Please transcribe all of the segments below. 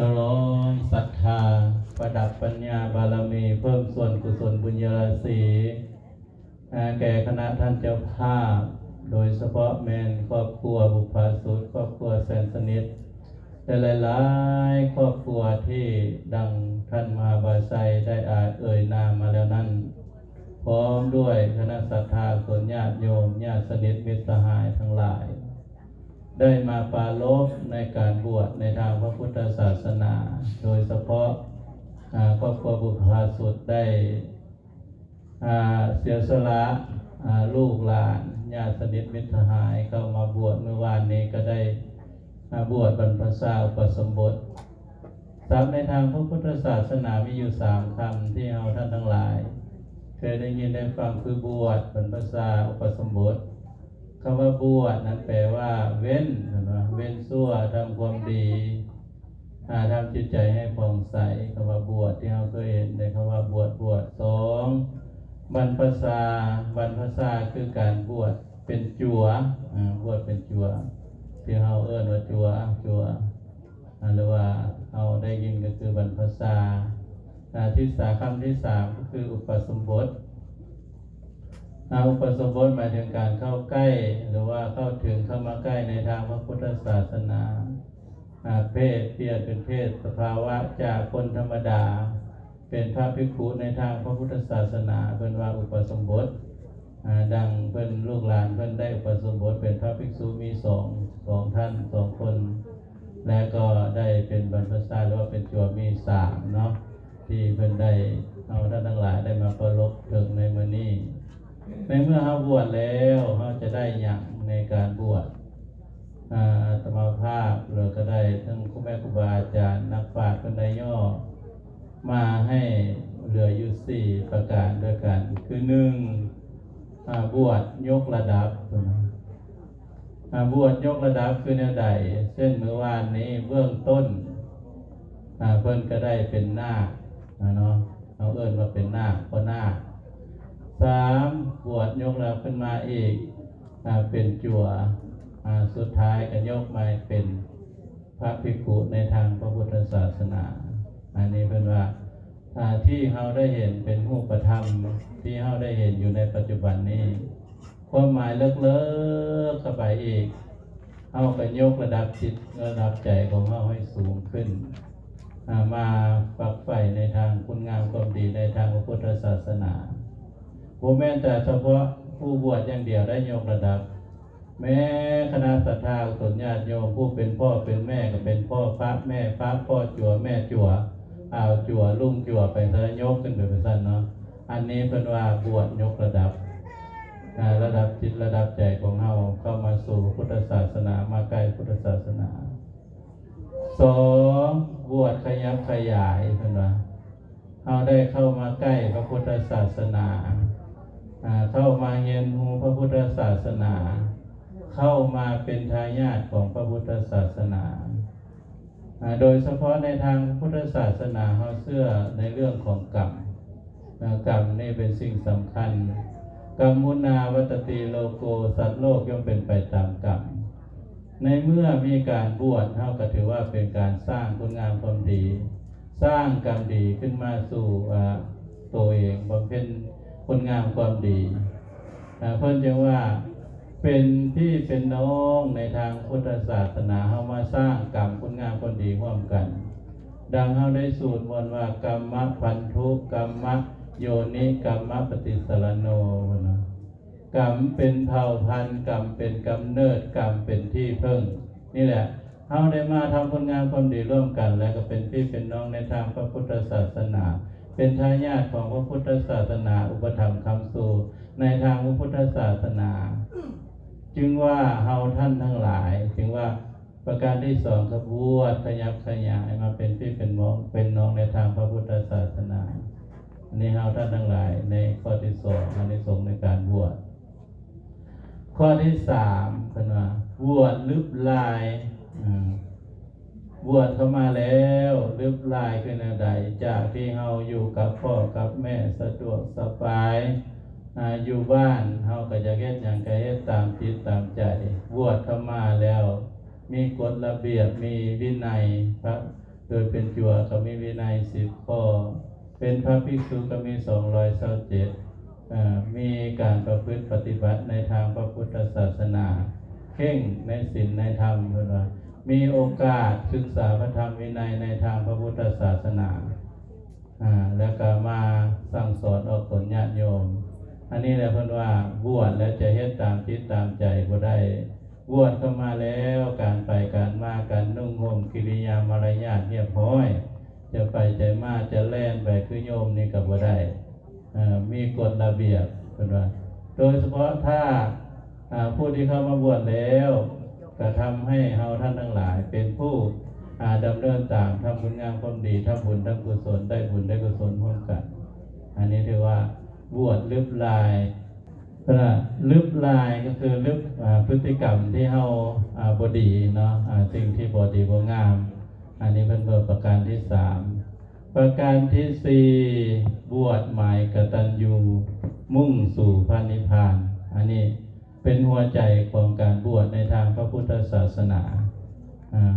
ສະຫຼອງສັດທາ, ປະດັບປັນຍາບາລະມີ, ເພີ່ມສ່ວນກຸສົນບຸນຍາລາສີ ແກ່ຄະນະທ່ານເຈົ້າພາບ, ໂດຍສະເພາະແມ່ນຄອບຄົວບຸບຜາສຸດ, ຄອບຄົວແສນສະໜິດ ແລະ ຫຼາຍໆຄອບຄົວທີ່ດັ່ງທ່ານມະຫາບາໄຊໄດ້ອາດເອີ່ຍນາມມາແລ້ວນັ້ນ, ພ້ອມດ້ວຍຄະນະສັດທາຊົນ, ຍາດໂຍມ, ຍາດສະໜິດມິດສະຫາຍທັງຫຼາຍ ໄດ້ມາປາລົບໃນການບວດໃນທາງພະພຸດທະສາສະໜາ, ໂດຍສະເພາະ ອາ ຄອບຄົວບຸບຜາສຸດໄດ້ ອາ ເສຍສະຫຼະ ອາ ລູກຫຼານ, ຍາດສະໜິດມິດສະຫາຍເຂົ້າມາບວດ. ມື້ວານນີ້ກໍໄດ້ ອາ ບວດບັນພະຊາອຸປະສົມບົດ. ສັບໃນທາງພະພຸດທະສາສະໜາມີຢູ່ສາມຄຳ ທີ່ເຮົາທ່ານທັງຫຼາຍເຄີຍໄດ້ຍິນໄດ້ຟັງ ຄືບວດ, ບັນພະຊາ, ອຸປະສົມບົດ. ຄຳວ່າບວດນັ້ນແປວ່າເວັ້ນ, ເຫັນບໍ່? ເວັ້ນຊົ່ວ, ທຳຄວາມດີ, ອາ ທຳຈິດໃຈໃຫ້ຜ່ອງໃສ. ຄຳວ່າບວດທີ່ເຮົາເຄີຍເຫັນໃນຄຳວ່າບວດ, ບວດ. ສອງ ບັນພະຊາ, ບັນພະຊາຄືການບວດເປັນຈົວ, ອາ ບວດເປັນຈົວ ທີ່ເຮົາເອີ້ນວ່າຈົວ, ຈົວ. ອາ ຫຼືວ່າເຮົາໄດ້ຍິນກໍຄືບັນພະຊາ. ອາ ທິດສາມ ຄຳທີສາມກໍຄືອຸປະສົມບົດ. ອາ ອຸປະສົມບົດໝາຍເຖິງການເຂົ້າໃກ້ ຫຼືວ່າເຂົ້າເຖິງ ເຂົ້າມາໃກ້ໃນທາງພະພຸດທະສາສະໜາ. ອາ ເພດປ່ຽນເປັນເພດສະພາວະ ຈາກຄົນທຳມະດາ ເປັນພະພິກຂຸໃນທາງພະພຸດທະສາສະໜາ ເພິ່ນວ່າອຸປະສົມບົດ. ອາ ດັ່ງເພິ່ນ ລູກຫຼານເພິ່ນໄດ້ອຸປະສົມບົດເປັນພະພິກສຸມີສອງ ສອງທ່ານ ສອງຄົນ ແລະກໍໄດ້ເປັນບັນພະຊາ ຫຼືວ່າເປັນຈົວມີສາມເນາະ ທີ່ເພິ່ນໄດ້ ເຮົາທ່ານທັງຫຼາຍໄດ້ມາປາລົບເຖິງໃນມື້ນີ້. ໃນເມື່ອເຮົາບວດແລ້ວ ເຮົາຈະໄດ້ຫຍັງໃນການບວດ? ອາ ອາດຕະມາພາບ ແລ້ວກໍໄດ້ທັງຄູແມ່ຄູບາອາຈານ ນັກປາດເພິ່ນໄດ້ຫຍໍ້ມາໃຫ້ເຫຼືອຢູ່ສີ່ປະການດ້ວຍກັນ. ຄືໜຶ່ງ ອາ ບວດຍົກລະດັບ ອາ ບວດຍົກລະດັບຄືແນວໃດ? ເຊັ່ນ ມື້ວານນີ້ເບື້ອງຕົ້ນ ອາ ເພິ່ນກໍໄດ້ເປັນນາກ ອາ ເນາະ, ເຮົາເອີ້ນວ່າເປັນນາກ ພໍ່ນາກ. ສາມ ບວດຍົກລະດັບຂຶ້ນມາອີກ ອາ ເປັນຈົວ, ອາ ສຸດທ້າຍກໍຍົກມາເປັນພະພິກຂຸໃນທາງພະພຸດທະສາສະໜາ. ອັນນີ້ເພິ່ນວ່າ ອາ ທີ່ເຮົາໄດ້ເຫັນເປັນຮູບປະທຳ ທີ່ເຮົາໄດ້ເຫັນຢູ່ໃນປັດຈຸບັນນີ້ ຄວາມໝາຍເລິກໆເຂົ້າໄປອີກ, ເຮົາກໍຍົກລະດັບຈິດລະດັບໃຈຂອງເຮົາໃຫ້ສູງຂຶ້ນ, ອາ, ມາຝັກໃຝ່ໃນທາງຄຸນງາມຄວາມດີໃນທາງພະພຸດທະສາສະໜາ. ບໍ່ແມ່ນແຕ່ສະເພາະຜູ້ບວດຢ່າງດຽວໄດ້ຍົກລະດັບ, ແມ້ຄະນະສັດທາອະກຸສົນຍາດໂຍມ, ຜູ້ເປັນພໍ່ເປັນແມ່ກໍເປັນພໍ່ພະແມ່ພະ, ພໍ່ຈົວແມ່ຈົວ, ອາວຈົວລຸງຈົວໄປຊັ້ນ, ຍົກຂຶ້ນໄປຊັ້ນເນາະ. ອັນນີ້ເພິ່ນວ່າບວດຍົກລະດັບ ອາ ລະດັບຈິດລະດັບໃຈຂອງເຮົາເຂົ້າມາສູ່ພຸດທະສາສະໜາ, ມາໃກ້ພຸດທະສາສະໜາ. ສອງ ບວດຂະຫຍັບຂະຫຍາຍ, ເພິ່ນວ່າເຮົາໄດ້ເຂົ້າມາໃກ້ພະພຸດທະສາສະໜາ, ອາ ເຂົ້າມາຮຽນຮູ້ພະພຸດທະສາສະໜາ, ເຂົ້າມາເປັນທາຍາດຂອງພະພຸດທະສາສະໜາ. ອາ ໂດຍສະເພາະໃນທາງພຸດທະສາສະໜາ ເຮົາເຊື່ອໃນເລື່ອງຂອງກຳ. ອາ ກຳນີ້ເປັນສິ່ງສຳຄັນ. ກຳມຸນາວັດຕະຕິໂລໂກ, ສັດໂລກຍ່ອມເປັນໄປຕາມກຳ. ໃນເມື່ອມີການບວດ, ເຮົາກໍຖືວ່າເປັນການສ້າງຄຸນງາມຄວາມດີ, ສ້າງກຳດີຂຶ້ນມາສູ່ ອາ ໂຕເອງ, ບຳເພັນຄຸນງາມຄວາມດີ. ອາ ເພິ່ນຈຶ່ງວ່າເປັນພີ່ເປັນນ້ອງໃນທາງພຸດທະສາສະໜາ, ເຮົາມາສ້າງກຳຄຸນງາມຄວາມດີຮ່ວມກັນ. ດັ່ງເຮົາໄດ້ສູດມົນວ່າ ກຳມະພັນທຸ ກຳມະໂຍນິ ກຳມະປະຕິສະລະໂນ, ເພິ່ນວ່າ ກຳເປັນເຜົ່າພັນ, ກຳເປັນກຳເນີດ, ກຳເປັນທີ່ເພິ່ງ. ນີ້ແຫຼະ ເຮົາໄດ້ມາທຳຄຸນງາມຄວາມດີຮ່ວມກັນ ແລ້ວກໍເປັນພີ່ເປັນນ້ອງໃນທາງພະພຸດທະສາສະໜາ, ເປັນທາຍາດຂອງພະພຸດທະສາສະໜາ, ອຸປະຖຳຄ້ຳຊູໃນທາງພະພຸດທະສາສະໜາ. ຈຶ່ງວ່າເຮົາທ່ານທັງຫຼາຍ, ຈຶ່ງວ່າປະການທີສອງ ກໍບວດຂະຫຍັບຂະຫຍາຍມາເປັນພີ່ເປັນນ້ອງ, ເປັນນ້ອງໃນທາງພະພຸດທະສາສະໜາ. ອັນນີ້ເຮົາທ່ານທັງຫຼາຍໃນຂໍ້ທີສອງ ອານິສົງໃນການບວດ. ຂໍ້ທີສາມ ເພິ່ນວ່າບວດລຶບລາຍ, ອາ ບວດເຂົ້າມາແລ້ວລຶບລາຍຄືແນວໃດ? ຈາກທີ່ເຮົາຢູ່ກັບພໍ່ກັບແມ່ສະດວກສະບາຍ, ອາ ຢູ່ບ້ານເຮົາກໍຢາກເຮັດຫຍັງກໍເຮັດຕາມຈິດຕາມໃຈ. ບວດເຂົ້າມາແລ້ວມີກົດລະບຽບ, ມີວິໄນ, ພະ ໂດຍເປັນຈົວກໍມີວິໄນສິບຂໍ້, ເປັນພະພິກສຸກໍມີສອງຮ້ອຍຊາວເຈັດ, ເອີ່ ມີການປະພຶດປະຕິບັດໃນທາງພະພຸດທະສາສະໜາ, ເຄັ່ງໃນສິນໃນທຳ, ເພິ່ນວ່າມີໂອກາດສຶກສາພະທຳວິໄນໃນທາງພະພຸດທະສາສະໜາ, ອາ ແລ້ວກໍມາສັ່ງສອນອອກຕົນຍາດໂຍມ. ອັນນີ້ແຫຼະເພິ່ນວ່າ ບວດແລ້ວຈະເຮັດຕາມຈິດຕາມໃຈບໍ່ໄດ້. ບວດເຂົ້າມາແລ້ວ ການໄປການມາ, ການນຸ່ງຫົ່ມ, ກິລິຍາມາລະຍາດຮຽບຮ້ອຍ, ຈະໄປຈະມາ, ຈະແລ່ນໄປຄືໂຍມນີ້ກໍບໍ່ໄດ້. ເອີ່ ມີກົດລະບຽບ ເພິ່ນວ່າ. ໂດຍສະເພາະຖ້າ ອາ ຜູ້ທີ່ເຂົ້າມາບວດແລ້ວ ກະທຳໃຫ້ເຮົາທ່ານທັງຫຼາຍເປັນຜູ້ ອາ ດຳເນີນຕາມ ທຳຄຸນງາມຄວາມດີ, ທຳບຸນທຳກຸສົນ, ໄດ້ບຸນໄດ້ກຸສົນຮ່ວມກັນ. ອັນນີ້ຖືວ່າບວດລຶບລາຍ. ເພິ່ນວ່າລຶບລາຍກໍຄືລຶບ ອາ ພຶດຕິກຳທີ່ເຮົາ ອາ ບໍ່ດີເນາະ, ອາ ສິ່ງທີ່ບໍ່ດີບໍ່ງາມ. ອັນນີ້ເພິ່ນເວົ້າປະການທີສາມ. ປະການທີສີ່ ບວດໝາຍກະຕັນຍູ ມຸ່ງສູ່ພະນິບພານ. ອັນນີ້ເປັນຫົວໃຈຂອງການບວດໃນທາງພະພຸດທະສາສະໜາ. ອາ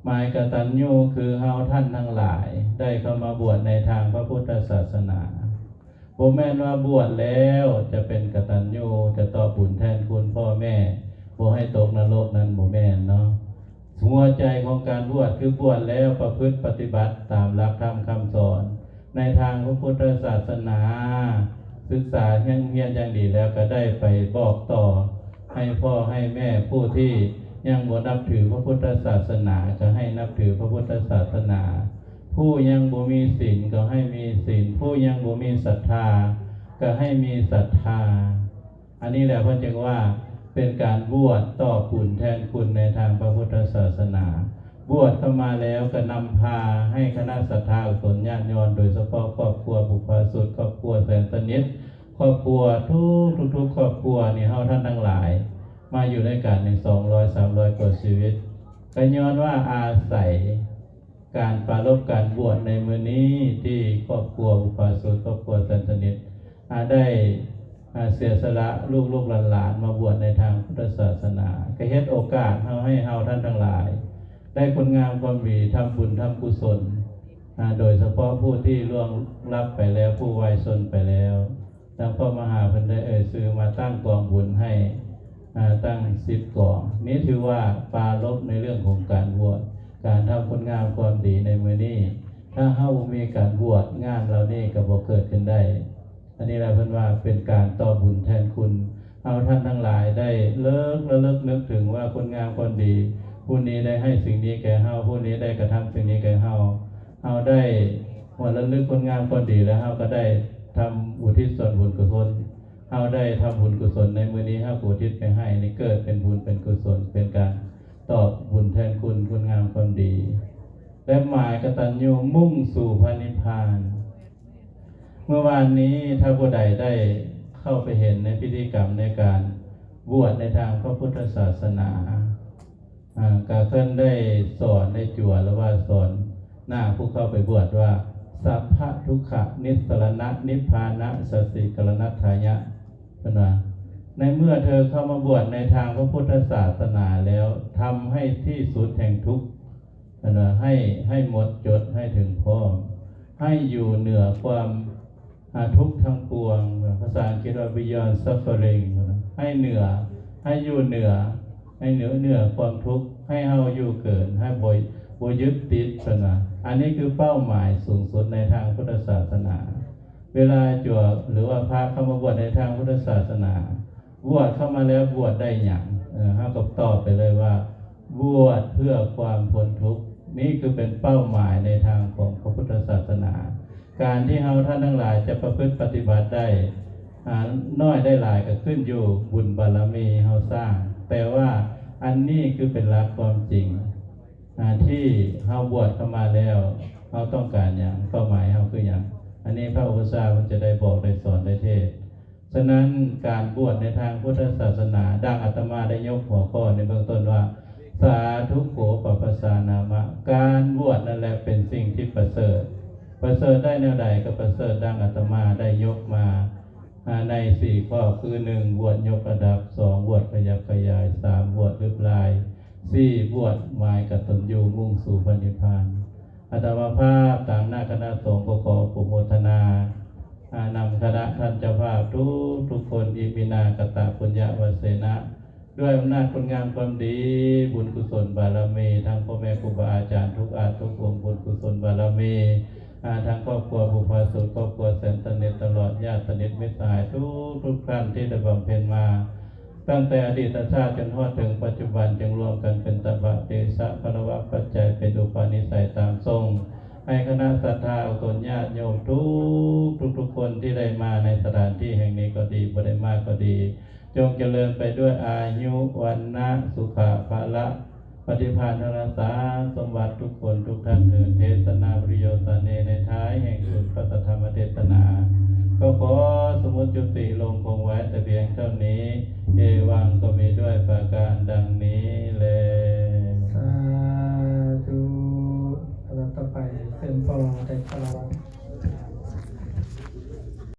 ໝາຍກະຕັນຍູຄືເຮົາທ່ານທັງຫຼາຍໄດ້ເຂົ້າມາບວດໃນທາງພະພຸດທະສາສະໜາ. ບໍ່ແມ່ນວ່າບວດແລ້ວຈະເປັນກະຕັນຍູ ຈະຕອບບຸນແທນຄຸນພໍ່ແມ່ ບໍ່ໃຫ້ຕົກນະລົກນັ້ນ ບໍ່ແມ່ນເນາະ. ຫົວໃຈຂອງການບວດຄືບວດແລ້ວປະພຶດປະຕິບັດຕາມຫຼັກທຳຄຳສອນໃນທາງພະພຸດທະສາສະໜາ, ສຶກສາຮຽນ ຮຽນຢ່າງດີແລ້ວກໍໄດ້ໄປບອກຕໍ່ໃຫ້ພໍ່ໃຫ້ແມ່ ຜູ້ທີ່ຍັງບໍ່ນັບຖືພະພຸດທະສາສະໜາ ກໍໃຫ້ນັບຖືພະພຸດທະສາສະໜາ, ຜູ້ຍັງບໍ່ມີສິນກໍໃຫ້ມີສິນ, ຜູ້ຍັງບໍ່ມີສັດທາກໍໃຫ້ມີສັດທາ. ອັນນີ້ແຫຼະເພິ່ນຈຶ່ງວ່າເປັນການບວດຕອບບຸນແທນຄຸນໃນທາງພະພຸດທະສາສະໜາ. ບວດເຂົ້າມາແລ້ວກໍນຳພາໃຫ້ຄະນະສັດທາອະກຸສົນຍາດຍອດ ໂດຍສະເພາະຄອບຄົວບຸບພາສຸດ, ຄອບຄົວແສນສະໜິດ, ຄອບຄົວທຸກ ທຸກໆຄອບຄົວນີ້ ເຮົາທ່ານທັງຫຼາຍມາຢູ່ນຳກັນນີ້ສອງຮ້ອຍ ສາມຮ້ອຍກວ່າຊີວິດ, ກໍຍ້ອນວ່າອາໄສ ການປາລົບການບວດໃນມື້ນີ້ ທີ່ຄອບຄົວອຸບາສົກ ຄອບຄົວແສນສະໜິດ ອາ ໄດ້ ອາ ເສຍສະຫຼະລູກໆຫຼານໆມາບວດໃນທາງພຸດທະສາສະໜາ, ກໍເຮັດໂອກາດເຮົາ ໃຫ້ເຮົາທ່ານທັງຫຼາຍ ໄດ້ຄຸນງາມຄວາມດີ ທຳບຸນທຳກຸສົນ, ອາ ໂດຍສະເພາະຜູ້ທີ່ລ່ວງລັບໄປແລ້ວ, ຜູ້ວາຍຊົນໄປແລ້ວ. ດັ່ງພໍ່ມະຫາເພິ່ນໄດ້ເອີ່ຍຊື່ມາຕັ້ງກອງບຸນໃຫ້ ອາ ຕັ້ງສິບກອງ. ນີ້ຖືວ່າປາລົບໃນເລື່ອງຂອງການບວດ, ການທຳຄຸນງາມຄວາມດີໃນມື້ນີ້. ຖ້າເຮົາບໍ່ມີການບວດ, ງານເຫຼົ່ານີ້ກໍບໍ່ເກີດຂຶ້ນໄດ້. ອັນນີ້ລະເພິ່ນວ່າເປັນການຕອບບຸນແທນຄຸນ. ເຮົາທ່ານທັງຫຼາຍໄດ້ເລີກລະລຶກນຶກເຖິງວ່າຄຸນງາມຄວາມດີ ຜູ້ນີ້ໄດ້ໃຫ້ສິ່ງນີ້ແກ່ເຮົາ, ຜູ້ນີ້ໄດ້ກະທຳສິ່ງນີ້ແກ່ເຮົາ. ເຮົາໄດ້ ເມື່ອລະລຶກຄຸນງາມຄວາມດີແລ້ວ ເຮົາກໍໄດ້ທຳອຸທິດສ່ວນບຸນກຸສົນ. ເຮົາໄດ້ທຳບຸນກຸສົນໃນມື້ນີ້ ເຮົາກໍອຸທິດໄປໃຫ້ ນີ້ເກີດເປັນບຸນເປັນກຸສົນ, ເປັນການຕອບບຸນແທນຄຸນ, ຄຸນງາມຄວາມດີ ແລະ ໝາຍກະຕັນຍູມຸ່ງສູ່ພະນິບພານ. ເມື່ອວານນີ້ ຖ້າຜູ້ໃດໄດ້ເຂົ້າໄປເຫັນໃນພິທີກຳໃນການບວດໃນທາງພະພຸດທະສາສະໜາ, ອາ ກະເພິ່ນໄດ້ສອນໃນຈົວ ຫຼືວ່າສອນໜ້າຜູ້ເຂົ້າໄປບວດວ່າ ສັບພະທຸກຂະນິສສະລະນະ ນິບພານະສັດສິກະລະນັດຖາຍະ. ເພິ່ນວ່າ ໃນເມື່ອເທີເຂົ້າມາບວດໃນທາງພະພຸດທະສາສະໜາແລ້ວ ທຳໃຫ້ທີ່ສຸດແຫ່ງທຸກ, ເພິ່ນວ່າ ໃຫ້ ໃຫ້ໝົດຈົດ ໃຫ້ເຖິງພ້ອມ, ໃຫ້ຢູ່ເໜືອຄວາມ ອາ ທຸກທັງປວງ, ພາສາອັງກິດວ່າ beyond suffering, ໃຫ້ເໜືອ ໃຫ້ຢູ່ເໜືອ ໃຫ້ເໜືອ ເໜືອຄວາມທຸກ, ໃຫ້ເຮົາຢູ່ເກີນ, ໃຫ້ບໍ່ ບໍ່ຍຶດຕິດ, ເພິ່ນວ່າ. ອັນນີ້ຄືເປົ້າໝາຍສູງສຸດໃນທາງພຸດທະສາສະໜາ. ເວລາຈົວ ຫຼືວ່າພະເຂົ້າມາບວດໃນທາງພຸດທະສາສະໜາ, ບວດເຂົ້າມາແລ້ວບວດໄດ້ຫຍັງ? ເອີ ເຮົາກໍຕອບໄປເລີຍວ່າ ບວດເພື່ອຄວາມພົ້ນທຸກ. ນີ້ຄືເປັນເປົ້າໝາຍໃນທາງຂອງພະພຸດທະສາສະໜາ. ການທີ່ເຮົາທ່ານທັງຫຼາຍຈະປະພຶດປະຕິບັດໄດ້ ອາ ນ້ອຍໄດ້ຫຼາຍກໍຂຶ້ນຢູ່ບຸນບາລະມີເຮົາສ້າງ. ແຕ່ວ່າອັນນີ້ຄືເປັນຫຼັກຄວາມຈິງ ອາ ທີ່ເຮົາບວດເຂົ້າມາແລ້ວ ເຮົາຕ້ອງການຫຍັງ? ເປົ້າໝາຍເຮົາຄືຫຍັງ? ອັນນີ້ພະອຸປັດຊາເພິ່ນຈະໄດ້ບອກ ໄດ້ສອນ ໄດ້ເທດ. ສະນັ້ນ ການບວດໃນທາງພຸດທະສາສະໜາ ດັ່ງອາດຕະມາໄດ້ຍົກຫົວຂໍ້ໃນເບື້ອງຕົ້ນວ່າ ສາທຸໂຂປະພັດສານາມະ, ການບວດນັ້ນແຫຼະເປັນສິ່ງທີ່ປະເສີດ. ປະເສີດໄດ້ແນວໃດ? ກໍປະເສີດດັ່ງອາດຕະມາໄດ້ຍົກມາ ອາ ໃນສີ່ຂໍ້ ຄື ໜຶ່ງ ບວດຍົກລະດັບ, ສອງ ບວດຂະຫຍັບຂະຫຍາຍ, ສາມ ບວດລຶບລາຍ, ສີ່ ບວດໝາຍກະຕັນຍູມຸ່ງສູ່ພະນິບພານ. ອາດຕະມາພາບຕາງໜ້າຄະນະສົງກໍຂໍອະນຸໂມທະນາ ອາ ນຳຄະນະທ່ານເຈົ້າພາບທຸກໆຄົນ ອິມິນາ ຄະຕະ ປຸນຍະວະເສນະ ດ້ວຍອຳນາດຄຸນງາມຄວາມດີ ບຸນກຸສົນບາລະມີ ທັງພໍ່ແມ່ຄູບາອາຈານທຸກອາດທຸກອົງ ບຸນກຸສົນບາລະມີ ອາ ທັງຄອບຄົວຜູ້ພາສຸດ ຄອບຄົວແສນສະໜິດ ຕະຫຼອດຍາດສະໜິດມິດສະຫາຍທຸກໆທ່ານທີ່ໄດ້ບຳເພັນມາ ຕັ້ງແຕ່ອະດີດຕະຊາດຈົນຮອດເຖິງປັດຈຸບັນ ຈຶ່ງລວມກັນເປັນຕະບະເຕຊະພະລະວະປັດໄຈ ເປັນອຸປະນິໄສຕາມຊົງ ໃຫ້ຄະນະສັດທາອອກຕົນຍາດໂຍມທຸກ ທຸກໆຄົນທີ່ໄດ້ມາໃນສະຖານທີ່ແຫ່ງນີ້ກໍດີ ບໍ່ໄດ້ມາກໍດີ ຈົ່ງຈະເລີນໄປດ້ວຍອາຍຸ ວັນນະ ສຸຂະ ພະລະ ປະຕິພານ ທະນະສານສົມບັດທຸກຄົນທຸກທ່ານເທີ້ນ. ເທສະນາປະໂຍຊາເນ ໃນທ້າຍແຫ່ງສູນພະສັດທຳມະເທສະນາ ກໍຂໍສະໝຸດຍຸຕິລົງຄົງໄວ້ແຕ່ພຽງເທົ່ານີ້. ເອວັງ ກໍມີດ້ວຍປະການດັ່ງນີ້ແລ. ສາທຸ. ລຳດັບຕໍ່ໄປ ເຊີນພໍ່ໄດ້ຄາລະວະ.